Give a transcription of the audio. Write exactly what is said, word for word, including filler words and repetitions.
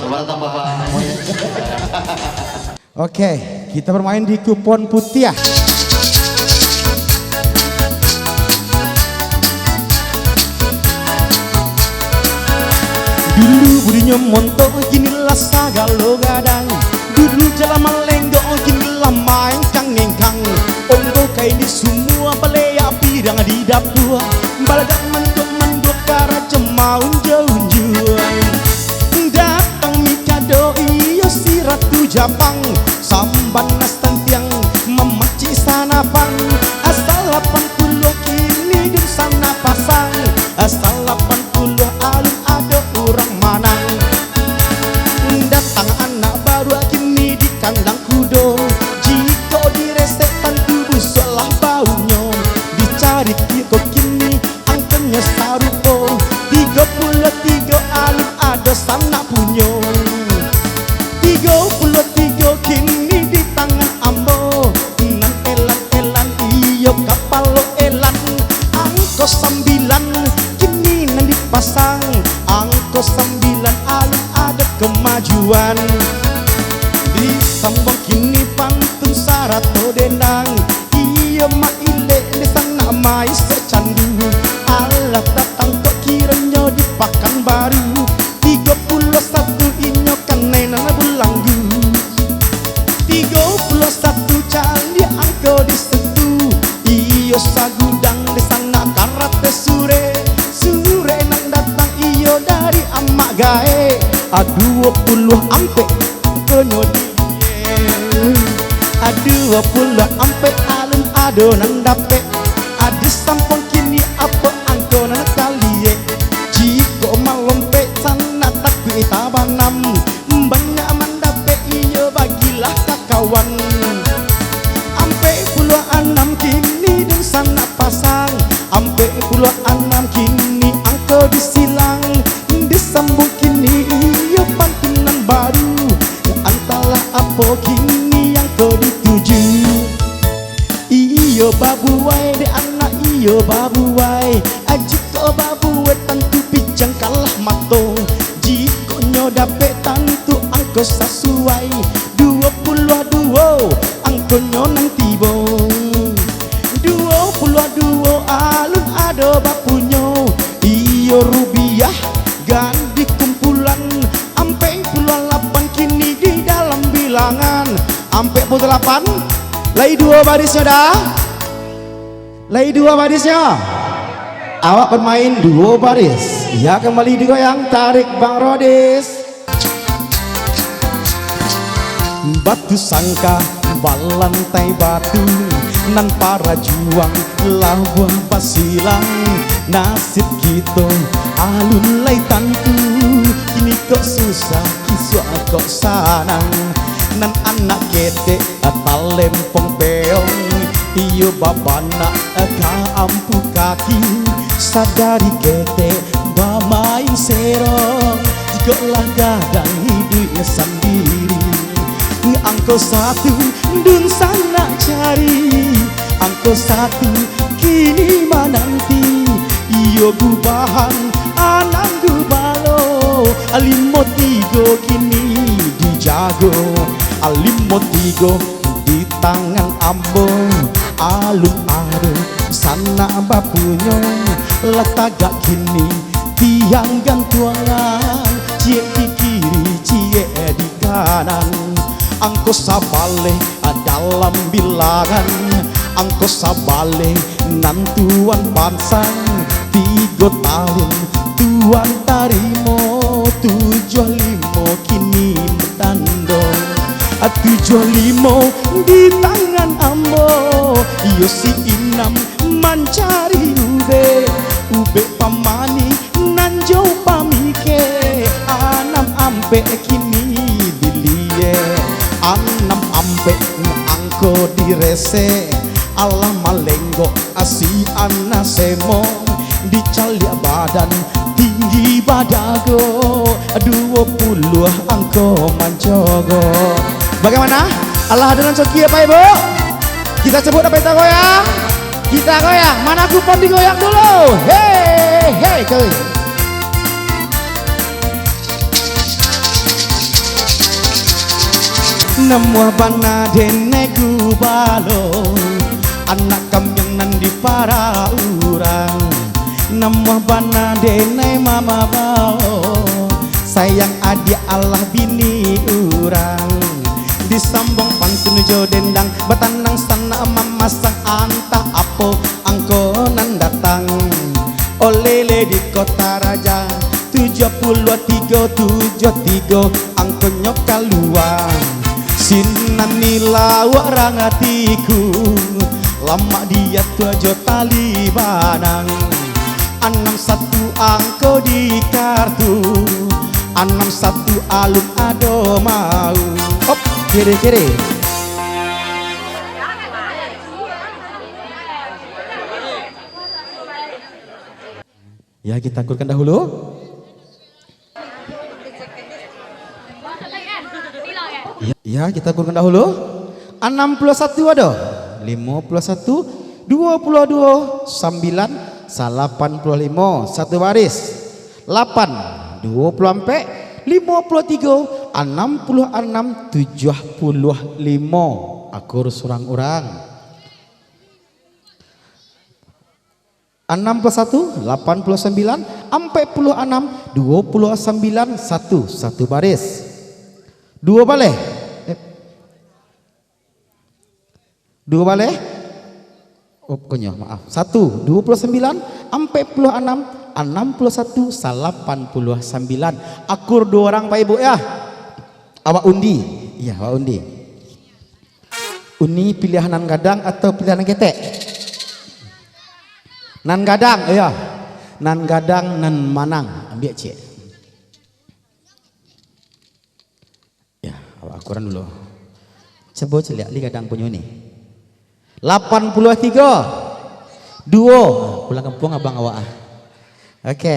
Tambah, tambah. Oke, kita bermain di kupon putiah. Dulu budinyo montok, kini lah sagalo gadang. Dulu jalan malenggok, kini lah main kangengkang. Onggo kain di sumua, baleak pidang di dapua. Balagak mandok-mandok, karajo maunjua-unjua. Datang mikado, iyo si Ratu Japang. Sambana santiang, mamacik sanapang. Asa lapan puluah kini dunsanak pasang. Asa lapan puluah alun ado urang manang. Datang anak baruak kini di kandang kudo. Jikok diresek tantu busuaklah baunyo. Dicari kiro kini angkonyo sarupo. Tigo puluah tigo alun ado sanak punyo. Tigo puluah tigo kini di tangan ambo. Nan elan-elan iyo kapalo elan. Angko sambilan kini nan dipasang. Angko sambilan alun ado kamajuan. Disambung kini pantun sarato dendang. Iyo mailek di sanak maisek candu. Alah datang kok kironyo di Pakanbaru. Tigo puluah satu inyo kanai nan bulanggu. Tigo puluah satu caliak angko di situ. Iyo sagudang di sanak karate surek. Surek nan datang iyo dari amak gaek. A duo puluah ampek angkonyo di A duo puluah ampek alun ado nan dapek. Ado sampuang kini apo angko nan kaliek. Jikok malompek sanak takuik tabanam. Banyak mandapek iyo bagilah ka kawan. Ampek puluah anam kini dunsanak pasang. Ampek puluah anam kini angko disilang. Disambung kini iyo pantun nan baru. Antahlah apo kini angko dituju. Iyo babuai dek anak iyo babuai. Jikok babuai tantu pijang kalah mato. Jikok nyo dapek tantu angko sasuai. Duo puluah duo angkonyo nan tibo. Duo puluah duo alun ado bapunyo. Iyo rubiah gadih kumpulan. Ampek puluah lapan kini di dalam bilangan. Ampek puluah lapan. Lai duo barisnyo dah. Lai duo barisnyo. Awak pamain duo baris. Ya, kambali digoyang, tarik Bang Rodis. Batu sangka balantai batu, nan parajuang labuah basilang. Nasib kito alun lai tantu, kini kok susah, kisuak kok sanang. Nan anak ketek talempong peong, iyo babanak ka ampu kaki, sadari ketek bamain serong, jikok lah gadang iduik sandiri. Angko satu dunsanak cari, angko satu kini mananti, iyo gubahan anam gubalo, limo tigo kini dijago, limo tigo di tangan ambo, alun ado sanak bapunyo, lah tagak kini tiang gantuangan, ciek di kiri, ciek di kanan. Angko sabaleh dalam bilangan, angko sabaleh nan tuan pansang, tigo talun tuan tarimo, tujuah limo kini tando. Tujuah limo di tangan ambo, iyo si inam mancari ubek, ubek pamanih nan jo pamikek. Anam ampek kini diliek, anam ampek angko diresek. Alah malenggok si anak semong, dicaliak badan tinggi badago, duo puluah angko mancogo. Bagaimana? Alah ado nan coki apo, Ibu? Kita cabut apo kita goyang? Kita goyang. Mana kupon digoyang dulu? Hei, hei, cuy. Namuah bana denai gubalo, anak kambiang nan dipara urang. Namuah bana denai mama bao, sayang adiak alah bini urang. Disambung pantun jo dendang, batanang sanak mamasang, antah apo angko nan datang. Olele di Kota Raja, tujuah puluah tigo, tujuah tigo angkonyo kalua. Sinan ni lawak rang atiku, lamak diatua jo tali banang. Anam satu angko di kartu, anam satu alun ado mau. Op, kiri-kiri. Ya, kita akurkan dahulu. Ya, ya, kita akurkan dahulu. Anam puluah satu ado, limo puluah satu, duo puluah duo, sambilan, salapan puluah limo, satu baris. Lapan, duo puluah ampek, limo puluah tigo, anam puluah anam, tujuah puluah limo. Akur surang urang. Anam puluah satu, lapan puluah sambilan, ampek puluah anam, duo puluah sambilan, satu, satu baris. Duo baleh. Eh. Duo baleh. Oh, konyo, maaf. Satu, duo puluah sambilan, ampek puluah anam, anam puluah satu, salapan puluah sambilan. Akur duo urang, Pak Ibu, ya. Awak undi. Iya, awak undi. Uni pilihan nan gadang atau pilihan nan ketek? Nan gadang, iya. Nan gadang, nan manang. Ambiak ciek. Ya, awak akuran dulu. Cubo caliak li gadang punyo ni. Lapan puluah tigo. Duo. Pulang kampuang abang awak ah. Oke.